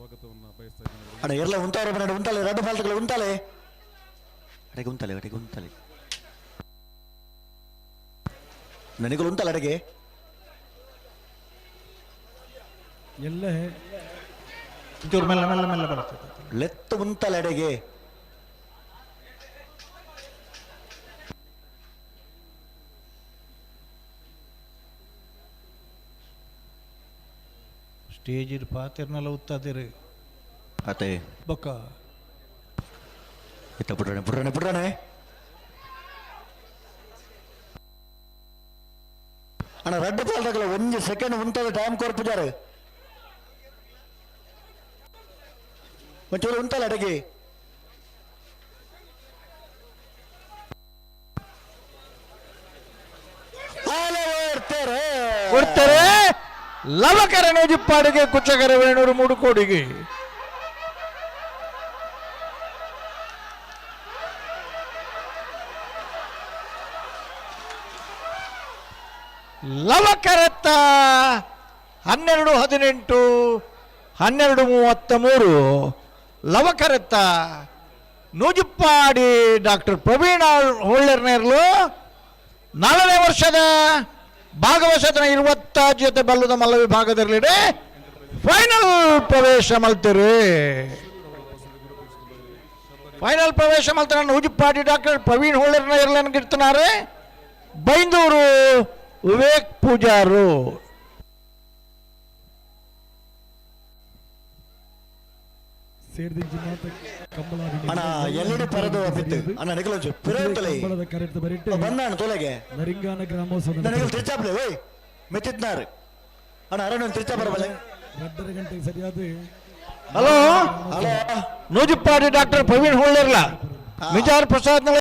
ಸ್ವಾಗತವನ್ನು ಬಯಸ್ತಾ ಇದ್ದೇನೆ ಅವರಿಗೆ. ಅಣ್ಣ ಎಲ್ಲ ಉಂತಾವ್ರೆ ಬನ್ನಡ ಉಂತಾಲೆ ರಡ್ಡು ಫಾಲ್ತುಗಳು ಉಂತಾಲೆ ಅಡೆಗೆ ಉಂತಾಲೆ ಅಡೆಗೆ ಉಂತಾಲೆ ನನಗೂ ಉಂತಲ್ಲ ಅಡೆಗೆ. ಎಲ್ಲ ಚೂರು ಮೆಲ್ಲ ಮೆಲ್ಲ ಮೆಲ್ಲ ಬರ್ತದೆ. ಲೆತ್ತು ಉಂತಲೆ ಅಡೆಗೆ. ಸ್ಟೇಜ್ ಪಾತಿರ್ನೆಲ್ಲ ಉತ್ತದಿರಿ. ಅತೆ. ಬೊಕ್ಕ. ಇತ್ತ ಪುಡ್ರಣೆ ಪುಡ್ರಣೆ ಪುಡ್ರಣೆ ಅಣ್ಣ ರಡ್ಡು ಫಾಲ್ತುಗಳು ಒಂದು ಸೆಕೆಂಡ್ ಉಂತದ ಟೈಮ್ ಕೊರ್ಪುಜಾರು ಒಂಚೂರು ಉಂತಲ್ಲ ಅಡಗಿ. ಕೊಡ್ತಾರೆ. ಕೊಡ್ತಾರೆ. ಲವಕರ ನೂಜಿಪ್ಪಾಡಿಗೆ, ಕುಚ್ಚಕರ ವೇಣೂರು ಮೂಡು ಕೋಡಿಗೆ. ಲವಕರತ್ತ 12-18, 12-33. ಲವಕರತ್ತ ನೂಜುಪ್ಪಾಡಿ ಡಾಕ್ಟರ್ ಪ್ರವೀಣ ಹೊಳ್ಳೆರ್ನೇರ್ಲು 4ನೇ ವರ್ಷದ ಭಾಗವಶತನ ಇರುವತ್ತ ಜೊತೆ ಬಲ್ಲದ ಮಲ್ಲ ವಿಭಾಗದಲ್ಲಿಡೆ ಫೈನಲ್ ಪ್ರವೇಶ ಮಲ್ತಿರಿ. ಫೈನಲ್ ಪ್ರವೇಶ ಮಲ್ತಾರ ನೂಜುಪ್ಪಾಡಿ ಡಾಕ್ಟರ್ ಪ್ರವೀಣ್ ಹೊಳ್ಳೆರ್ನ ಇರ್ಲನ್ಗಿರ್ತಾರೆ ಬೈಂದೂರು ವಿವೇಕ್ ಪೂಜಾರು. ಸೇರ್ದಿಂಚಿ ಮಾತ ಕಂಬಳ. ಅಣ್ಣ ಎಲ್ಲಿಡಿ ಪರದು ಬಿತ್ತು ಅಣ್ಣ ನಿಖಲೊಂಚು ಪಿರೋತಲೆ. ಕಂಬಳದ ಕರೆಕ್ಟ್ ಬರಿಟ್ಟು. ಬಂದಾಣ ತೋಲೆಗೆ. ನರಿಂಗಾನ ಗ್ರಾಮೋತ್ಸವದ ನನಗೆ ತಿರ್ಚಾಪ್ಲೆ ಓಯ್ ಮೆತ್ತಿತ್ನಾರು ಅಣ್ಣ ಅರಣ್ಯ ತಿರ್ಚಾ ಬರಬಲ್ಲೆ. 2:30 ಗಂಟೆಗೆ ಸರಿಯಾದ. Hello. Hello. Noojippadi doctor Praveen Hollerla Mijar Prasad.